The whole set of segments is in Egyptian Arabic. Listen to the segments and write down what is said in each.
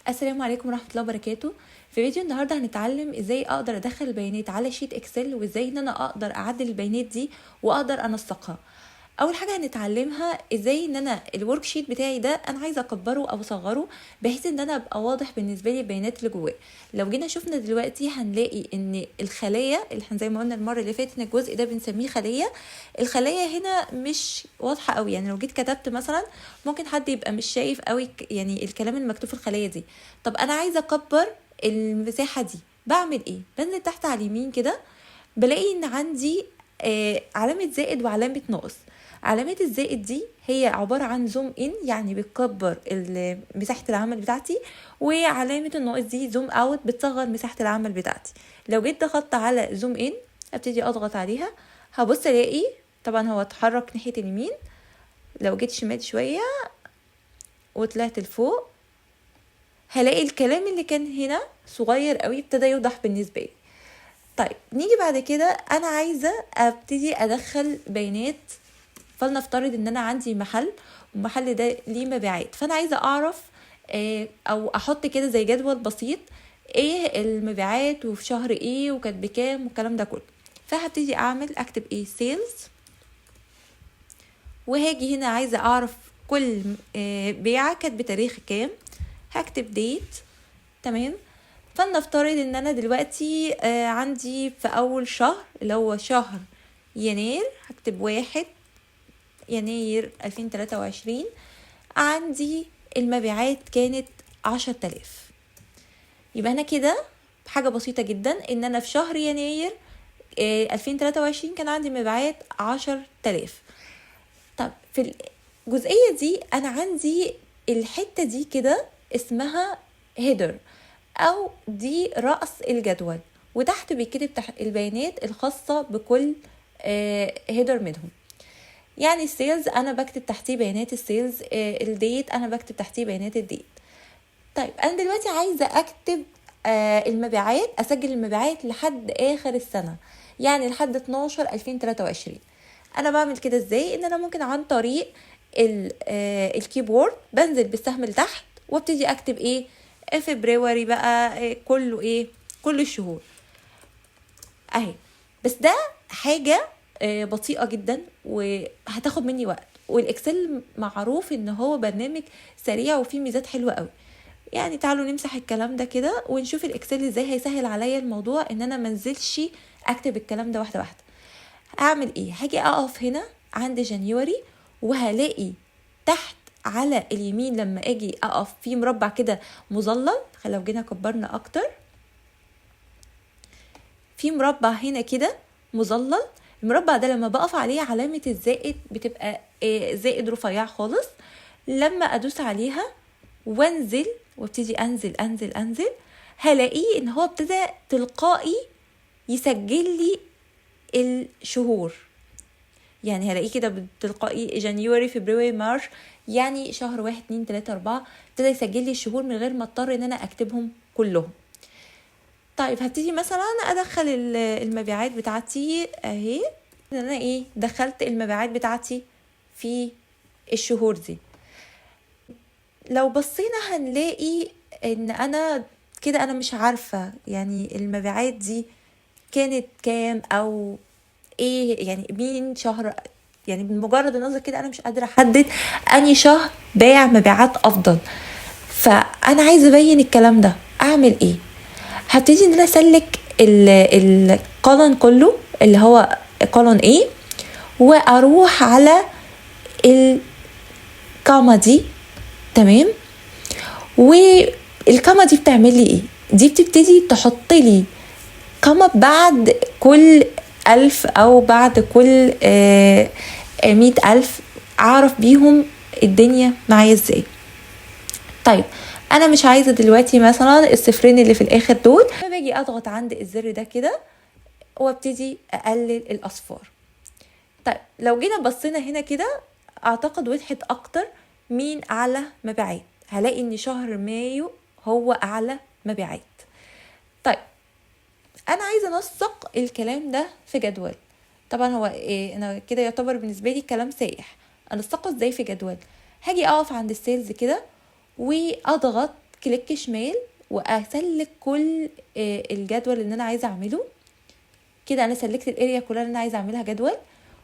السلام عليكم ورحمة الله وبركاته. في فيديو النهاردة هنتعلم ازاي اقدر ادخل البيانات على sheet Excel، وازاي ان انا اقدر اعدل البيانات دي واقدر انسقها. اول حاجة هنتعلمها ازاي ان انا ال worksheet بتاعي ده انا عايزة اكبره او اصغره بحيث ان انا ابقى واضح بالنسبة لي البيانات اللي جواه. لو جينا شفنا دلوقتي هنلاقي ان الخلايا اللي احنا زي ما قلنا المرة اللي فاتت ان الجزء ده بنسميه خلية، الخلايا هنا مش واضحة قوي. يعني لو جيت كتبت مثلا ممكن حد يبقى مش شايف قوي يعني الكلام المكتوب في الخلية دي. طب انا عايزة اكبر المساحة دي، بعمل ايه؟ بنزل تحت على اليمين كده بلاقي ان عندي علامة زائد وعلامة ناقص. علامة الزائد دي هي عبارة عن zoom in، يعني بتكبر مساحة العمل بتاعتي، وعلامة الناقص دي zoom out بتصغر مساحة العمل بتاعتي. لو جيت ضغطت على zoom in ابتدي اضغط عليها هبص الاقي طبعا هو اتحرك ناحية اليمين. لو جيت شمال شوية وطلعت لفوق هلاقي الكلام اللي كان هنا صغير قوي ابتدى يوضح بالنسبة لي. طيب نيجي بعد كده انا عايزة ابتدي ادخل بيانات. فلنفترض ان انا عندي محل والمحل ده ليه مبيعات، فانا عايزة اعرف او احط كده زي جدول بسيط ايه المبيعات وفي شهر ايه وكانت بكام والكلام ده كله. فهبتدي اكتب ايه sales، وهاجي هنا عايزة اعرف كل بيعة كانت بتاريخ كام، هكتب date. تمام. فلنفترض ان انا دلوقتي عندي في اول شهر اللي هو شهر يناير، هكتب 1 يناير 2023، عندي المبيعات كانت 10,000. يبقى انا كده حاجة بسيطة جدا ان انا في شهر يناير 2023 كان عندي مبيعات 10,000. طب في الجزئية دي انا عندي الحتة دي كده اسمها header او دي رأس الجدول، وتحت بيتكتب تحت البيانات الخاصة بكل header منهم. يعني ال sales انا بكتب تحتيه بيانات ال sales، ال date انا بكتب تحتيه بيانات ال date. طيب انا دلوقتي عايزة اكتب المبيعات، اسجل المبيعات لحد اخر السنة، يعني لحد 12/2023. انا بعمل كده ازاي؟ ان انا ممكن عن طريق ال keyboard بنزل بالسهم لتحت وابتدي اكتب ايه February بقى، كله ايه كل الشهور اهي. بس ده حاجة بطيئة جدا وهتاخد مني وقت، وال Excel معروف ان هو برنامج سريع وفيه ميزات حلوة قوي. يعني تعالوا نمسح الكلام ده كده ونشوف ال Excel ازاي هيسهل عليا الموضوع ان انا منزلش اكتب الكلام ده واحدة واحدة. اعمل ايه؟ هاجي اقف هنا عند January وهلاقي تحت على اليمين لما اجي اقف في مربع كده مظلل، لو جينا كبرنا اكتر في مربع هنا كده مظلل، المربع ده لما بقف عليه علامة الزائد بتبقى زائد رفيع خالص. لما ادوس عليها وانزل وابتدي انزل انزل انزل هلاقيه ان هو ابتدى تلقائي يسجل لي الشهور. يعني هلاقيه كده تلقائي January February March، يعني شهر 1 2 3 4، ابتدى يسجل لي الشهور من غير ما اضطر ان انا اكتبهم كلهم. طيب هبتدي مثلا ادخل المبيعات بتاعتي اهي، ان انا ايه دخلت المبيعات بتاعتي في الشهور دي. لو بصينا هنلاقي ان انا كده انا مش عارفة يعني المبيعات دي كانت كام او ايه، يعني مين شهر، يعني بمجرد النظر كده انا مش قادرة احدد اني شهر باع مبيعات افضل. فانا عايزة ابين الكلام ده، اعمل ايه؟ هبتدي ان انا اسلك ال column كله اللي هو column A، واروح على ال comma دي. تمام. وال comma دي بتعمل لي ايه؟ دي بتبتدي تحط لي comma بعد كل 1000 او بعد كل 100,000، اعرف بيهم الدنيا معايا ازاي. طيب انا مش عايزه دلوقتي مثلا الصفرين اللي في الاخر دول، فباجي اضغط عند الزر ده كده وابتدي اقلل الاصفار. طيب لو جينا بصينا هنا كده اعتقد وضحت اكتر مين اعلى مبيعات. هلاقي ان شهر مايو هو اعلى مبيعات. طيب انا عايزه انسق الكلام ده في جدول. طبعا هو إيه، انا كده يعتبر بالنسبه لي كلام سايح. انسقه ازاي في جدول؟ هاجي اقف عند ال sales كده واضغط click شمال وا select كل الجدول اللي انا عايزه اعمله. كده انا select ال area كلها اللي انا عايزه اعملها جدول،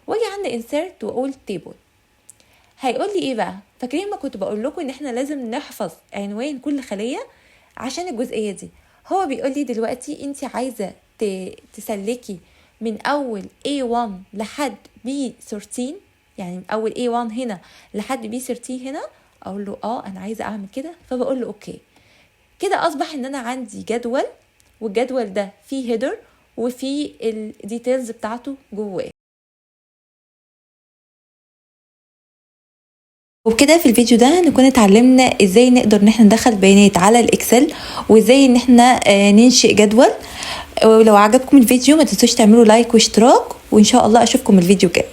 واجي عند insert واقول table. هيقول لي ايه بقى؟ فاكرين ما كنت بقول لكم ان احنا لازم نحفظ عنوان كل خليه عشان الجزئية دي؟ هو بيقول لي دلوقتي انت عايزه ت select ي من اول A1 لحد B13، يعني من اول A1 هنا لحد B13 هنا. اقول له اه انا عايزه اعمل كده، فبقول له okay. كده اصبح ان انا عندي جدول، والجدول ده فيه header وفيه ال details بتاعته جواه. وبكده في الفيديو ده نكون اتعلمنا ازاي نقدر ان احنا ندخل بيانات على ال Excel، وازاي ان احنا ننشئ جدول. ولو عجبكم الفيديو ما تنسوش تعملوا like واشتراك، وان شاء الله اشوفكم الفيديو الجاي.